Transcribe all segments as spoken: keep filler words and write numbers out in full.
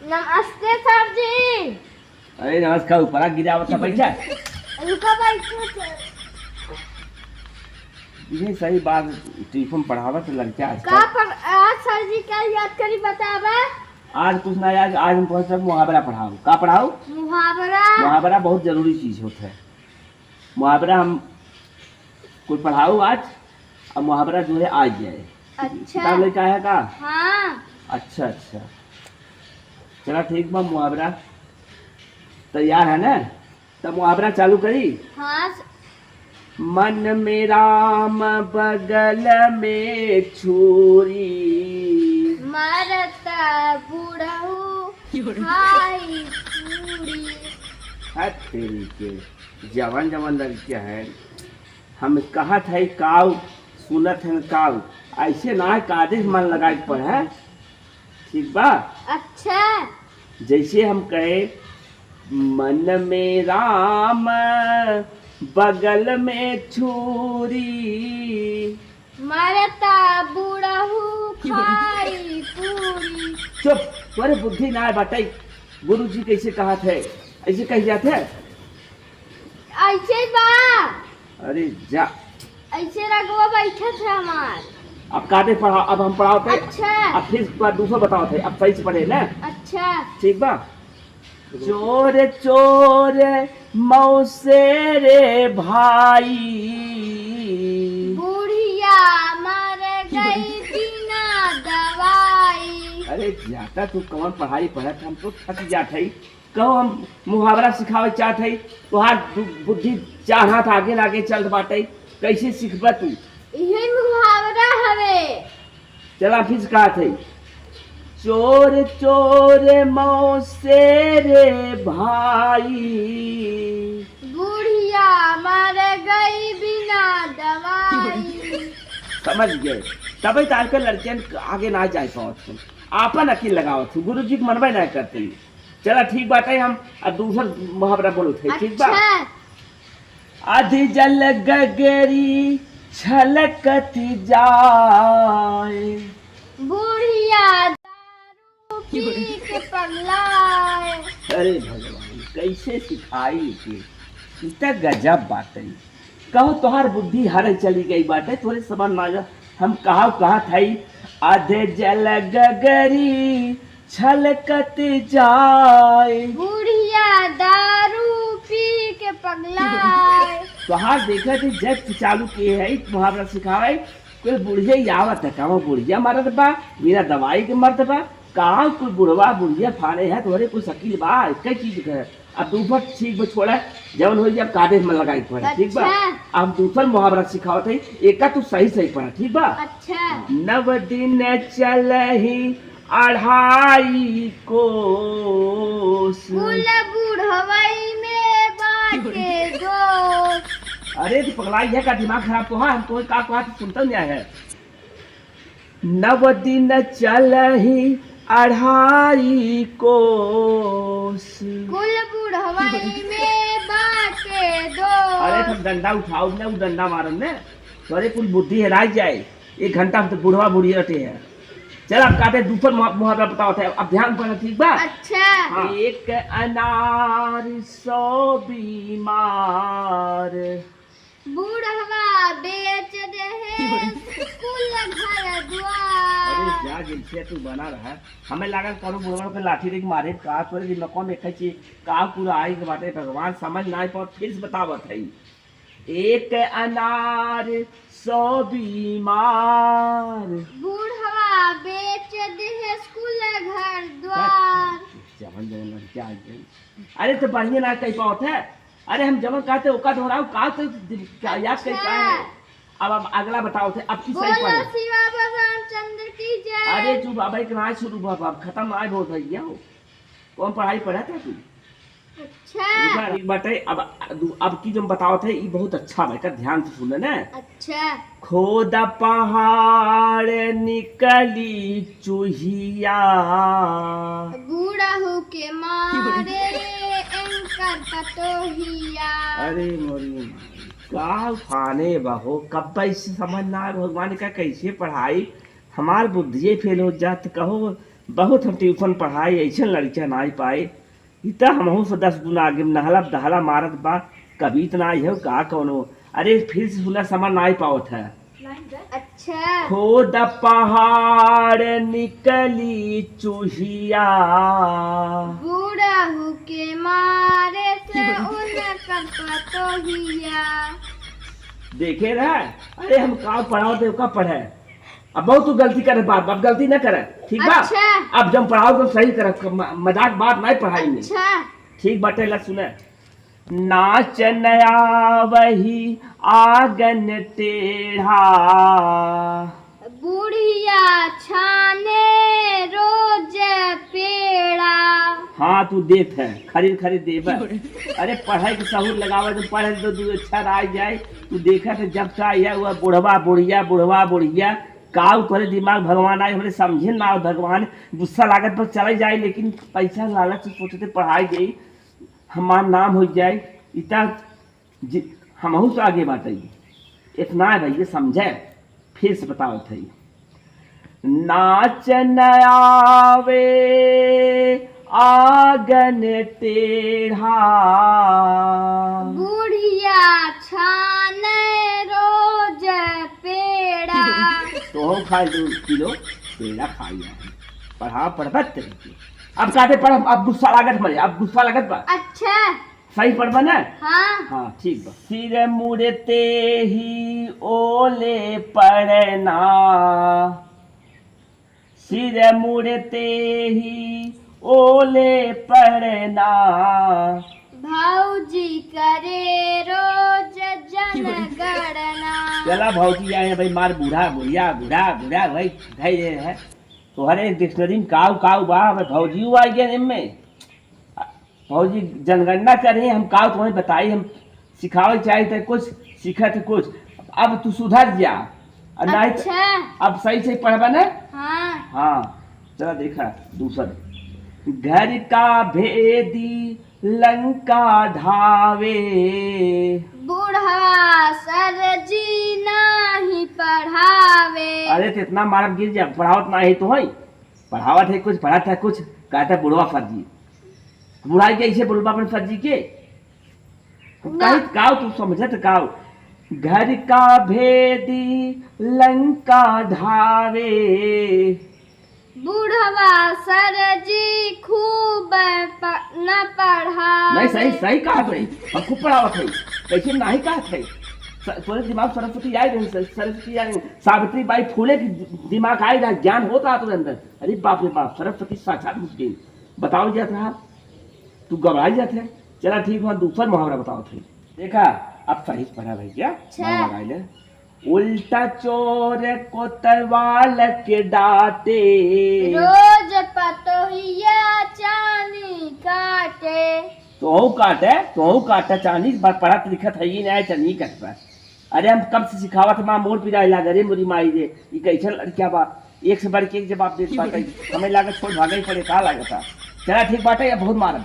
नमस्ते सर जी। अरे नमस्कार, ऊपरा गिरावत है, बैठा। रुका, बैठो सर। ये सही बात, ट्यूशन पढ़ावत लड़का आज का तक। पर, आज सर जी का याद करी बतावा? आज कुछ ना याद, आज हम पढ़त मुहावरा पढ़ाओ। का पढ़ाओ? मुहावरा। मुहावरा बहुत जरूरी चीज होत है। मुहावरा हम कुछ पढ़ाओ आज, अब मुहावरा जो है आ जाए। अच्छा। किताब लेके आया का? हाँ। अच्छा, अच्छा। चला ठीक बा, मुहावरा तैयार है ना? तब मुहावरा चालू करी। हाँ स- मन में राम बगल में छुरी। मरता बुढ़ऊ खाई पूरी। हट तेरी के, जवन जवन लड़के हैं, हम कहत है काऊ, सुनत है काऊ, ऐसे ना है, कायदे से मन लगाए के पड़े है, ठीक बा? अच्छा। जैसे हम कहे, मन में राम, बगल में छुरी। मरता बुढ़ऊ खाई पूरी। चुप, तोरे बुद्धि ना बाटे। गुरुजी कैसे कहत है, ऐसे कह जात है? ऐसे बा। अरे जा। ऐसे रगवा बैठत है हमार। अब कायदे पढ़ा, अब हम पढ़ावत है। अच्छा। अब फिर एक बार दूसरा बतावत है, अब सही से पढ़े ना। अच्छा। ठीक बा। चोर चोर मौसे रे भाई। बुढ़िया मर गई बिना दवाई। अरे जाता तू कौन पढ़ाई पढ़त, हम तो थक जात है। कहो हम मुहावरा सिखावे चाहत है, तोहार बु-, बुद्धि चार हाथ आगे ना आगे चलत बाटे, कैसे सीखबा तू? इहे मुहावरा हवे। चला फिर कहत है, चोर चोर मौसे रे भाई। बुढ़िया मर गई बिना दवाई। समझ गए, तबे तो आजकल लड़कियन आगे ना जाए पावत हैं, आपन अकिल लगावत हैं, गुरुजी के मनबे ना करते हैं। चला ठीक बाटे, हम अब दूसर मुहावरा बोलत है, ठीक बा? अच्छा। आधी जल गगरी छलकत जाए। बुढ़िया दारू पी के पगलाए। अरे भगवान, कैसे सिखाई के? ई त गजब बात है। कहो तोहार बुद्धि हरे चली गई बाटे, तोरे समझ ना आवे। हम कहा कहत हई, आधे जल गगरी छलकत जाए। बुढ़िया दारू पी के पगलाए। तोहार देखा थी जब से चालू किए है मुहावरा सिखावे, कोई बुढ़िया ही आवत है, कहाँ बुढ़िया मरत बा, बिना दवाई के मरत बा, कहाँ कोई बुढ़वा बुढ़िया फाड़े है, तोहरे कोई शकील बा, एक ही चीज है। अब दूसर ठीक बा, छोड़ा, जवन होई अब कायदे में लगाई के पड़े, ठीक बा? अच्छा। अब दूसर मुहावरा सिखावत है, एका तू सही सही पढ़ा, ठीक बा? अच्छा। नव दिन चलही अढ़ाई कोस। कुल बुढ़वई में बाटे दोष। अरे तू पगलाई है का, दिमाग खराब तो है, हम तोहे का कहत सुनता नहीं है। नव दिन चलही अढ़ाई कोस। कुल बुढ़वई में बाटे दोष। अरे, तब डंडा उठाओ ने, उ डंडा मारन ने, तोरे कुल बुद्धि हेराई जाए। एक घंटा से तो बुढ़वा बुढ़िया रटे हैं। चल, अब काटे दूसर मुहा-, मुहावरा बतावत है, अब ध्यान पढ़ना, ठीक बा? अच्छा। हाँ। एक अनार सौ बीमार। बुढ़वा बेच देहे कुल घर द्वार। अरे जा, जैसे तू बना रहा। हमें लागल कौनो बुढ़वा के लाठी देके मारे का, तोरे दिमाग में एक चीज का पूरा आई के बाटे, भगवान समझ ना आई पावत, फिर से बतावत है। एक अनार सौ बीमार। बुढ़वा बेच देहे कुल घर द्वार। जवन जवन लड़के आ गए। अरे तो बढ़िया ना कह पावत है। अरे हम जवन कहते ओका दोहराओ, का तो दि-, क्या याद कर का है? अच्छा। अब, अब अगला बताओ थे, अब की सही बोलो पढ़ो। शिवा भगवान चंद्र की जय। अरे चुप, अब एक ना शुरू हुआ, अब खत्म ना हो भैया हो। कौन पढ़ाई पढ़ा था तू? अच्छा। रुका, एक बात है, अब, अब की जो हम बतावत है, ई बहुत अच्छा बा, एकर ध्यान से सुने ना। अच्छा। खोदा पहाड़ निकली चुहिया। बूढ़ा होके मारे एंकर पतोहिया। अरे मोरी माई, का उठाने बहो, कब इससे समझ ना आए भगवान का कैसे पढ़ाई, हमार बुद्धिये फेल हो जात। कहो बहुत हम ट्यूशन पढ़ाई, ऐसन लड़किया नाई पाए। ई त हमहू से दस गुना आगे में नहला दहला मारत बा। कभी त नाई हो का कौनो। अरे फिर से सुना, समझ नाई पावत है। अच्छा। खोद पहाड़ निकली चुहिया। बुढ़ऊ के मारे से उनकर पतोहिया। देखे रहा, अरे हम का पढ़ाओ थे, का पढ़े। अब बहुत तू गलती करे बाप, अब गलती न करे, ठीक बा? अच्छा। अब जब पढ़ाओ तो सही करे, म-, मजाक बात नहीं पढ़ाई में। अच्छा। ठीक बाटे, ला सुने। नाच नया वही आगन टेढ़ा। बुढ़िया छाने रोज पेड़ा। हाँ, तू देत है, खरीद खरीद देबा। अरे पढ़े के सहूर लगावे तो पढ़े तो दू अक्षर आ जाए। तू देखा तो जब से आया हुआ बुढ़वा बुढ़िया, बुढ़वा बुढ़िया, काउ तोरे दिमाग भगवान आए, हमरे समझे ना आवे भगवान। गुस्सा लागत पर चले जाए, लेकिन पैसा लालच से सोचते पढ़ाई जाई, हमार नाम हो जाए। इतना जी, हमहू से आगे बाटे। इतना है भैया, समझे, फिर से बतावत है। नाच न आवे आगन टेढ़ा। बुढ़िया छाने रोज पेड़ा। तो हो खाए दो किलो पेड़ा खाई है। पढ़ा पढ़बत तरीके। अब काटे पढ़, अब गुस्सा लागत मरे, अब गुस्सा लागत बा। अच्छा। सही पढ़बा ना? हाँ। हाँ, ठीक बा। सिर मुड़ते ही ओले पड़ना, सिर मुड़ते ही ओले पड़ना। भौजी करे रोज जनगणना। चला भौजी आए हैं भाई, मार बूढ़ा, बुढ़िया, बूढ़ा, बूढ़ा, भाई, धई रहे हैं। तोहरे डिक्शनरी में काउ, काउ बा, भाई, भौजी आई गए इनमें। भौजी जनगणना करी, हम का तुम्हें बताई, हम सिखावे चाही थे कुछ, सीखत कुछ। अब तू सुधर जा। अब नहीं तो अच्छा। अब सही से पढ़बा ना? हाँ। हाँ, चला देखा दूसर। घर का भेदी लंका ढावे। बूढ़ा सर जी नाही पढ़ावे। अरे तो इतना मारब गिर जा, पढ़ावत ना है तो है, पढ़ावत है कुछ, पढ़त है कुछ, कहता बुढ़वा फर्जी। बुढ़ाई के ऐसे बोलबा अपन फर्जी के? ना। कहित काव तू समझत काव? घर का भेदी लंका ढावे। बुढ़वा सर जी खूब प-, न पढ़ावे। नहीं, सही, सही कहत रही। हम खूब पढ़ावत है। कैसे नहीं कहत है? स-, तोरे दिमाग सरस्वती आई रही, स-, सरस्वती आई रही। सावित्री बाई फूले की दिमाग आई रहा, ज्ञान होता तोरे अंदर। अरे बाप रे बाप, सरस्वती साक्षात घुस गई। बताओ जात रहा। तू घबराई जात है। चला ठीक बा, दूसर मुहावरा बताओ थे। देखा, अब सही से पढ़ा भैया। अच्छा। मन लगाई ले। उल्टा चोर कोतवाल के डांटे। रोज पतोहिया चानी काटे। तोहू काटे, तोहू काटे चानी, ब-, पढ़त लिखत है ही नहीं, चानी कट पर। अरे हम कब से सिखावत है, माँ मोर पिराए लागे रे मोरी माई रे, ई कैसन लड़किया बा, एक से बढ़ के एक जवाब देत बाटे। हमें लागत छोड़ भागे ही पड़े, का लागत है? चला ठीक बाटे, अब बहुत मारब।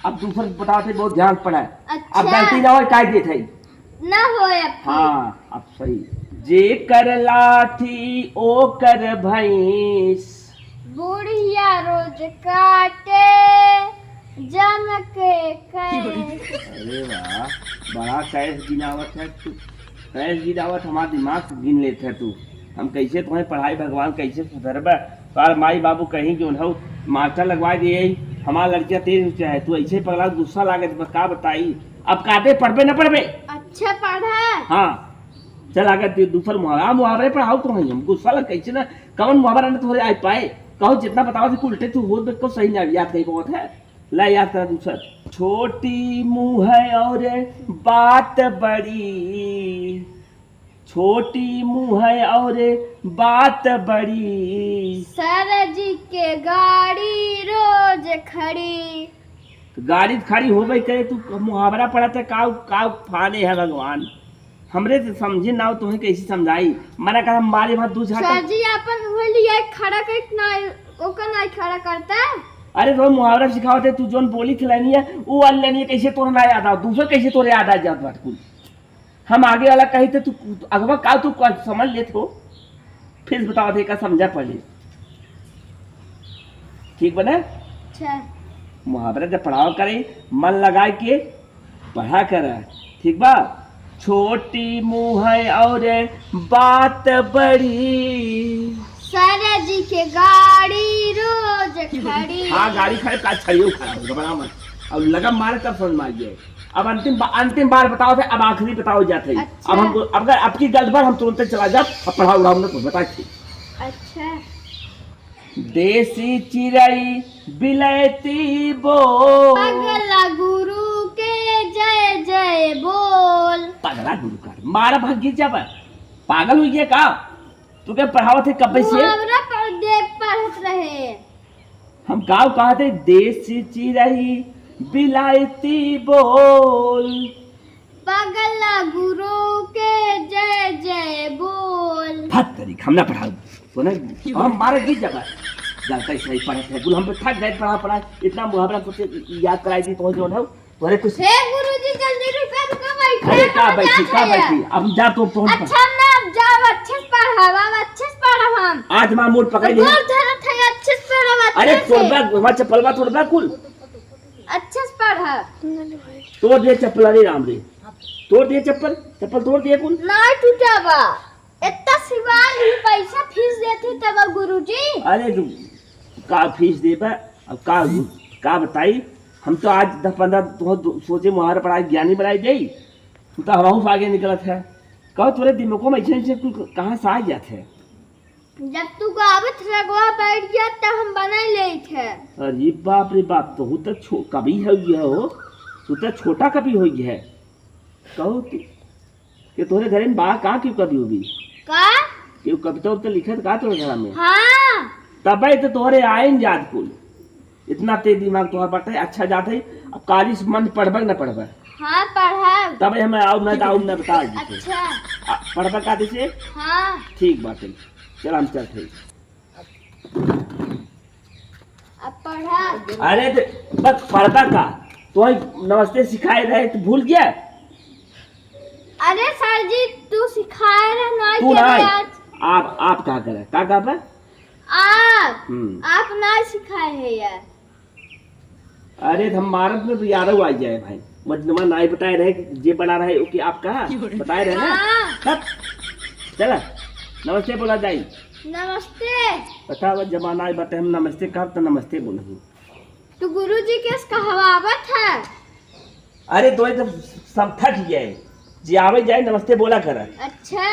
अब दूसर बतावत है, बहुत ध्यान से पढ़ा है। अच्छा। अब गलती ना होए, काहे देत है? ना होए अब। हाँ, अब सही। जे कर लाठी ओ कर भैंस। बुढ़िया रोज काटे जम के कैस। अरे वाह, बड़ा कैस गिनावत है तू। कैस गिनावत हमार दिमाग गिन लेत है तू। हम कैसे तुम्हें पढ़ाई भगवान, कैसे सुधरबा? तोहार माई बाबू कहीं जो हो मास्टर लगवा दिए, हमार लड़किया तेज ऊंचा है, तू ऐसे पगला गुस्सा लागत बा, का बताई? अब काटे पढ़बे न पढ़बे? अच्छा पढ़ा। हाँ, चल आगे दे-, दूसर मुहावरा, मुहावरे पढ़ाओ तो नहीं, हम गुस्सा लग कैसे ना, कौन मुहावरा न तोहरे आ पाए? कहो जितना बताओ थे उल्टे तू हो, बिल्कुल सही ना याद कहीं बहुत है। ला याद करा दूसर। छोटी मुँह और बात बड़ी, छोटी मुँह और बात बड़ी। सर जी के गाड़ी रोज खड़ी। तो गाड़ी तो खड़ी होबे करे, तू मुहावरा पढ़त है, काउ, काउ फाने है भगवान। हमरे से समझे ना हो, तुम्हें कैसे समझाई? मना कर, हम मारे वहाँ दू झाटा। सर जी, अपन उहे लिया खड़ा कर ना, ओकर ना खड़ा करता। अरे तो मुहावरा सिखावत है, तू जोन बोली थी लेनी है, वो वाली लेनी है, कैसे तोर ना याद आओ, दूसर कैसे तोरे याद आ जात बात कुल। हम आगे वाला कही थे, तू अगवा का तू कुछ समझ लेत हो, फिर बताओ थे का समझा पड़े। ठीक बा ना? अच्छा। मुहावरा जब पढ़ावा करे, मन लगाए के पढ़ा कर, ठीक बा? छोटी मुँह है और बात बड़ी। सर जी के गाड़ी रोज खड़ी। हाँ, गाड़ी खड़ी, का छड़ियो खड़ा होगा, बड़ा मत। और लगा मारे तब समझ में आ गया। अब अंतिम बा-, अंतिम बार बताओ थे, अब आखिरी बताओ जाते हैं। अच्छा। अब हम, अब अगर आपकी गलत बार हम तुरंत चला जाब, अब पढ़ा उड़ाओ ना तो बताए थे। अच्छा। देसी चिरई बिलैती बोल। पगला गुरु के जय जय बोल। पगला गुरु का मारा भाग गिर जाबा। पागल हुई गया का? तू के पढ़ावत है कब्बे से? मुहावरा पढ़ दे, पढ़त रहे। हम गाँव कहा थे, देसी चिरई बिलैती बोल। पगला गुरु के जय जय बोल। फट करी, हम ना पढ़ाऊ। तो नहीं, हम मारे गिर जाबा। जानता ही सही पढ़त है, गुरु हम पे थक गए पढ़ा पढ़ा। इतना मुहावरा सोचे याद कराई दी तो जो ना, तोरे कुछ। हे गुरुजी, जल्दी रुका, रुका, बैठे, अरे का हम बैठी, जात का है। बैठी? अब जा तो पहुंच अच्छा, ना, अब जाओ, अच्छे से पढ़ावा, अब अच्छे से पढ़ावा हम। आज मार मूड पकड़ तो लिया। गोर धरत है, अच्छे से पढ़ावा, अरे अच्छे से। तोड़बा, हमार चप्पलवा तोड़बा कुल। अच्छे से पढ़ा। तोड़ दे चप्पल, अरे राम रे, तोड़ दे चप्पल, चप्पल तोड़ दे कुल। ना टूटा बा। इतना सिवाल ही पैसा फीस देते तब गुरुजी। अरे तू का फीस देबा? अब का, का बताई? हम तो आज दस पन्द्रह तो सोचे मुहावरा पढ़ाई, ज्ञानी बनाई देई। तू तो हवाहू से आगे निकलत है। कहो तोरे दिमागो में ऐसे ऐसे कुल कहाँ से आ जात है? जब तू गावत रगवा बैठ गया त हम बनाई लेत है। अरे बाप रे बाप, तू तो छो-, कवि हो गया हो, तू तो छोटा कवि हो गया है। कहो तू, कि तोहरे घरे में बा का, केहू कवि उवि? का? केहू कविता उविता लिखत का तोहरे घरा में? हाँ। तबे तो तोहरे आइन जात कुल। इतना तेज दिमाग तोहर बाटे, अच्छा जात है। अब काली से मन पढ़बे न पढ़बे? हाँ, पढ़ब। तबे हमें आउब ना, आउब ना बता दीजिए। अच्छा। आ, पढ़बे का दीजिए? हाँ। ठीक बाटे, चल हम चलते हैं। अब पढ़ा। अरे ते बस पढ़बा का? तोहई नमस्ते सिखाए रहे तो भूल गया? अरे सर जी, तू सिखाए रहे ना तू के ना, आज। आप, आप का करे? का कहबा? आप, हम्म। आप ना सिखाए है यार। अरे हम मारत में तो यादव आ जाए भाई। मजनुआ नाई बताए रहे कि जे बना रहे ओके आप कहा बताए रहे ना? हाँ। तब चला, नमस्ते बोला जाई। नमस्ते। बतावा, जमाना आई बाटे, हम नमस्ते कहब त नमस्ते बोलही। तू गुरुजी के से कहवावत है? अरे तो ये तो सब थक गए, जे आवे जाए नमस्ते बोला कर। अच्छा।